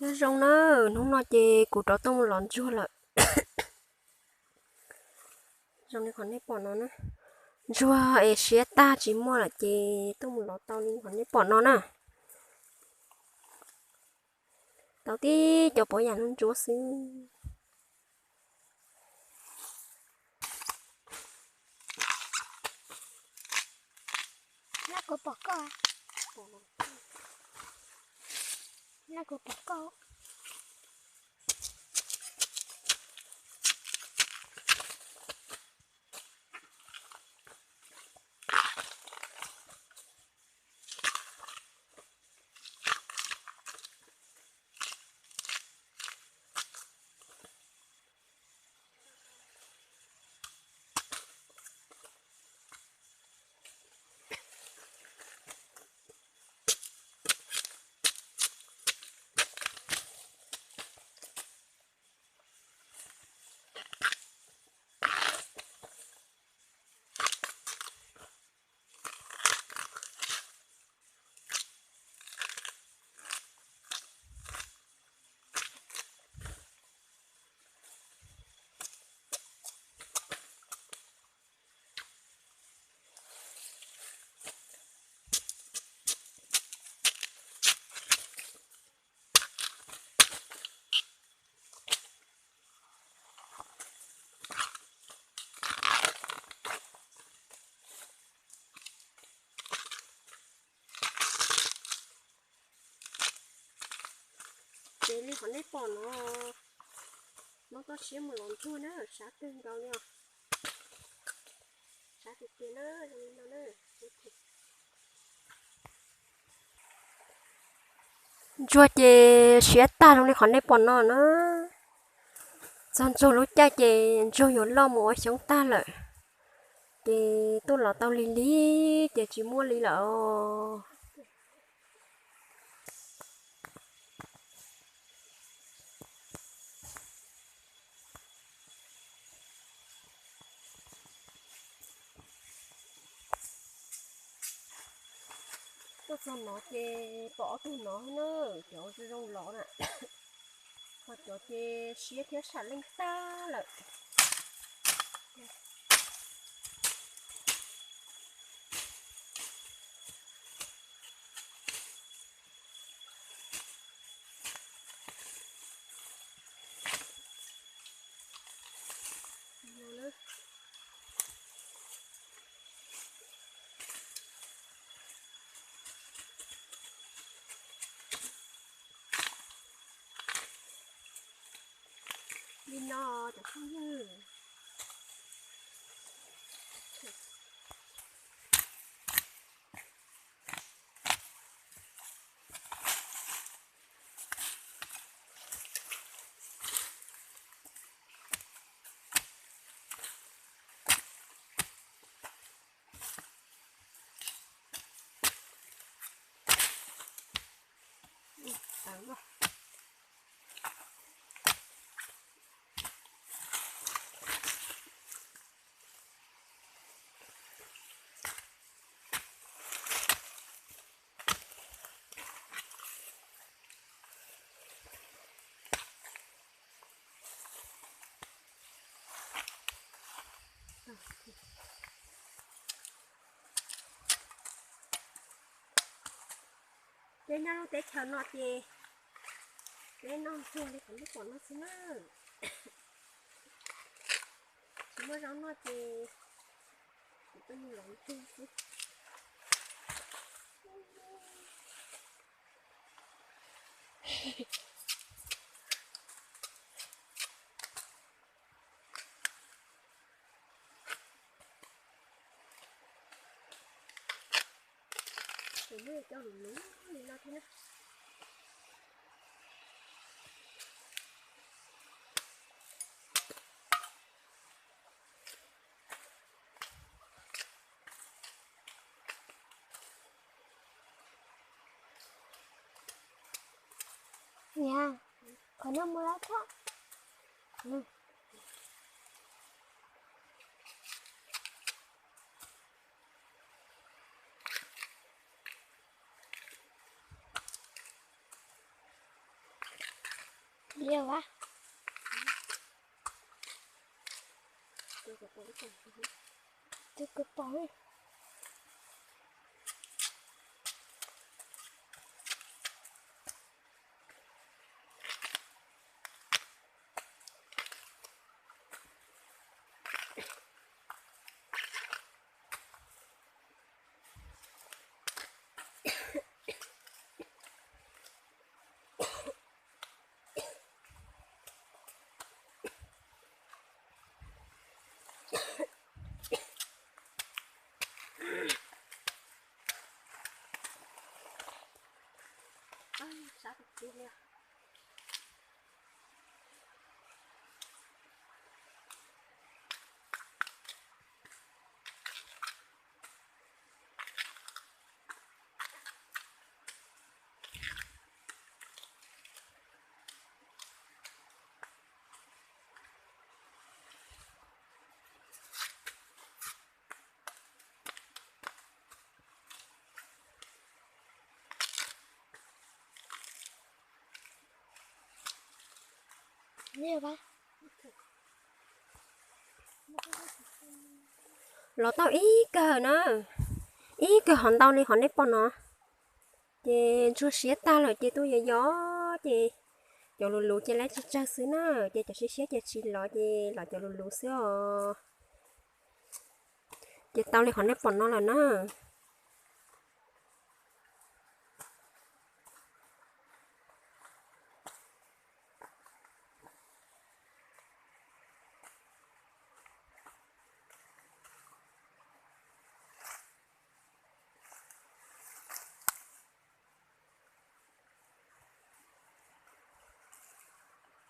Nyob zoo na, hnub no ces kuv rov tuaj mus lov ntsuag lawm. Zoo li qhov nej pom no na, ntsuag es siav tag tsis muaj lawm ces tuaj mus lov tau li qhov nej pom no na. Tau tib cov pov yam ntsuab xwb. Ces li qhov nej pom no, no toj siab mus lov ntsuag na, sab kawg nkaus li os. Sab tiag tiag na, zoo li no na. Ntsuag ces siav tag zoo li qhov nej pom no na. Txog ntsuag lub caij ces ntsuag yuav loj mus ua xyoob tag lawm, ces tuaj lov tau lig lig ces tsis muaj li lawm os. Tuaj txog no ces pom ob tug no na, cov zoo zoo los na, ho cov ces siav thiab sam leej tag lawm. Li no cov phooj ywg. Ces nyob lub teb chaws no ces peb noj ntsuag li qhov nej pom no xwb na. Tsis muaj zaub noj ces kuv tuaj mus lov ntsuag xwb. Kuv muab coj lus luv li no thiab na. Niam, qhov no mus lawm thiab. Liaj vas. Tus kws pom. Los tau ib kawg na, ib kawg hov ntau li hov nej pom no. Ces ntsuag siab tag lawm ces tuaj yos yos ces cov luv luv ces lawv tsis tsawg xwb na, ces cov siab siab ces tsis los ces los cov luv luv xwb os. Ces tau li qhov nej pom no lawm na.